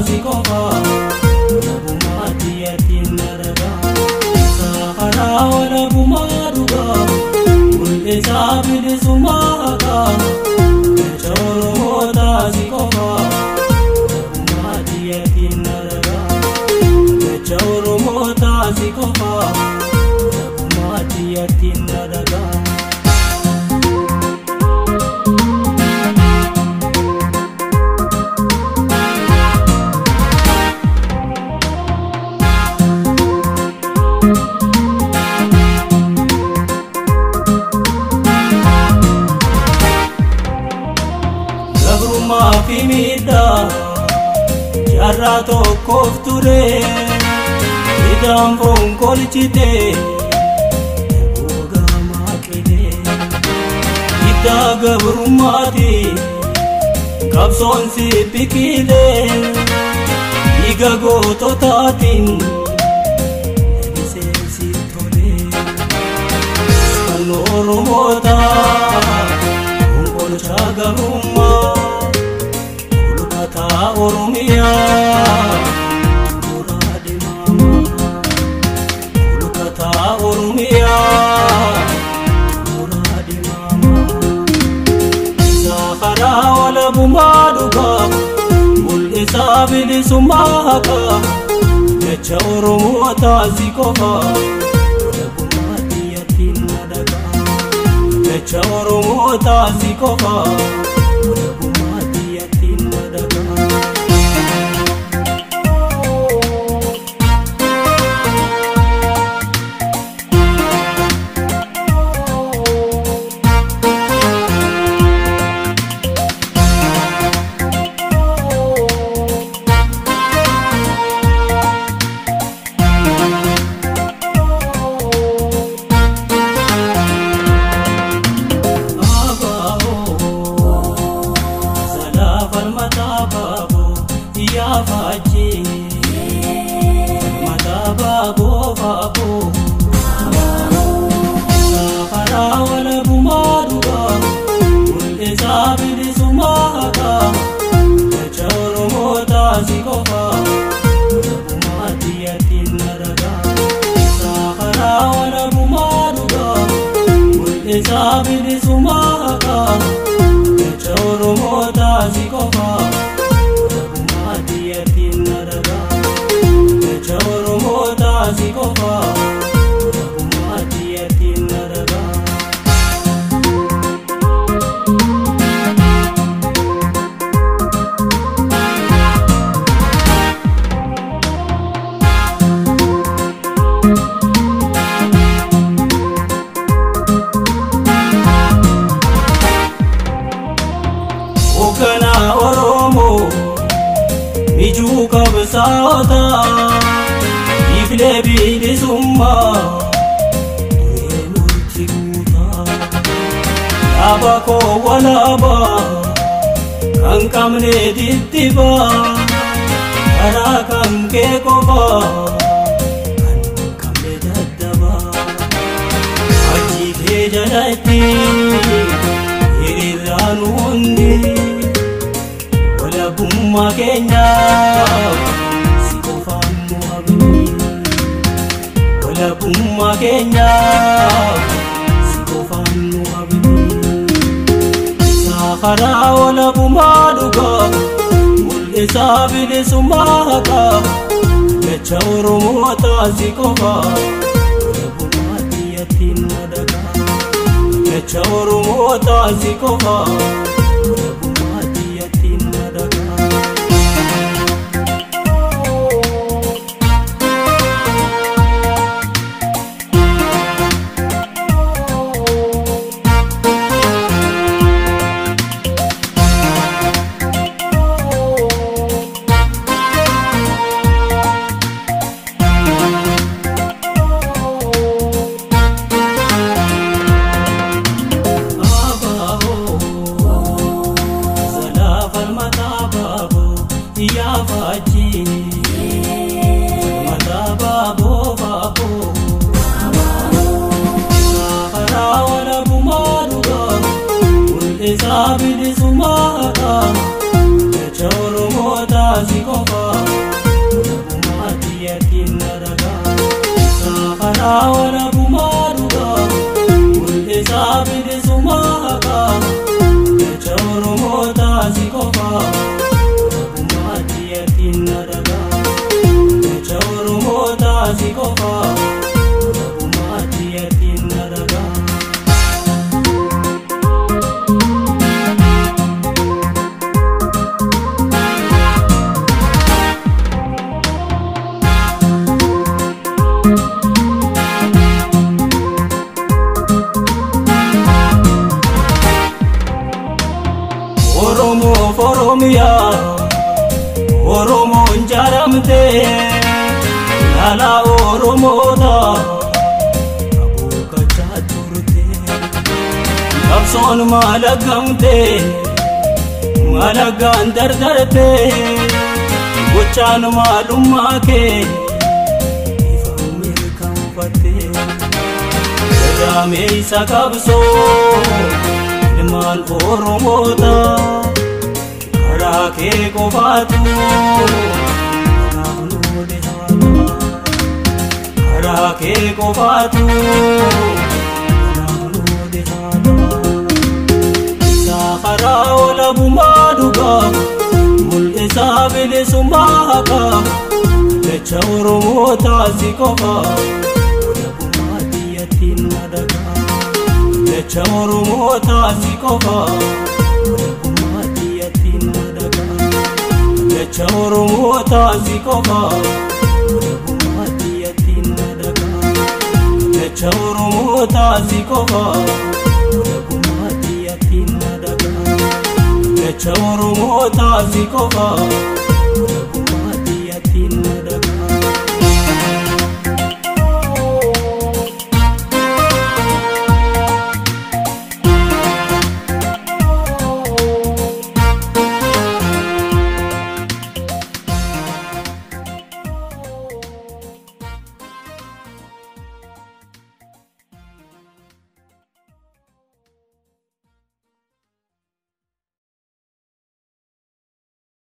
si qofa walabummaa tiyyattiin na dhagaa Sakaraa walabummaa dhugaa mul'isaa bilisummaa haqaa jecha Oromootaa si qofa walabummaa tiyyattiin na dhagaa jecha Oromootaa si qofa walabummaa tiyyattiin na dhagaa. Gabrummaa fi miidhaa jaarraa tokkoof ture hidhaan foon kolchite gogaa maaqite hiddaa gabrummaati qabsoon si biqile dhiiga goototaatiin lalisee si tole kan Oromootaa konkolchaa gabrummaa kulkataa Oromiyaa muraa deemamaa kulkataa Oromiyaa muraa deemamaa Sakaraa walabummaa dhugaa mul'isaa bilisummaa haqaa jecha Oromootaa si qofa walabummaa tiyyattiin na dhagaa jecha Oromootaa si qofa walabummaa tiyyattiin na dhagaa. Hoogganaa Oromoo mijuu qabsaa'otaa iflee bilisummaa duree murtii guutaa dhaaba koo walaabaa kan qabne dittibaa karaa kan kee qofaa kan qabne daddabaa achi kee jalatti hiriiraan hundi walabummaa keenyaaf si qofaan nu abdi walabummaa keenyaaf si qofaan nu abdi Sakaraa walabummaa dhugaa mul'isaa bilisummaa haqaa jecha Oromootaa si qofa walabummaa tiyyattiin na dhagaa jecha Oromootaa si qofa walabummaa tiyyattiin na dhagaa. Bilisummaa jecha Oromootaa si qofa. karaa walabummaa dhugaa mul'isaa bilisummaa haqaa jecha Oromoo taasi qofaa walabummaa xiyyatiin na dhagaa jecha Oromoo taasi qofaa walabummaa xiyyatiin na dhagaa. Oromoo Oromiyaa Oromoon jaaramtee laalaa Oromoota abuukachaa turte qabsoon maalagamtee maalagaan dardarte gochaan maalummaa kee ifa mirkanfatte gadameessa qabsoo ilmaan Oromoota karaa kee qofaatu kanaaf nu dhihaata karaa kee qofaatu kanaaf nu dhihaata isaa karaa walabummaa dhugaa mul'isaa bilisummaa haqaa jecha Oromoo taasi qofaa walabummaa xiyyatiin na dhagaa jecha Oromoo taasi qofaa walabummaa xiyyatiin na dhagaa jecha Oromoo taasi qofaa walabummaa xiyyatiin na dhagaa jecha Oromoo taasi qofaa walabummaa xiyyatiin na dhagaa jecha Oromoo taasi qofaa.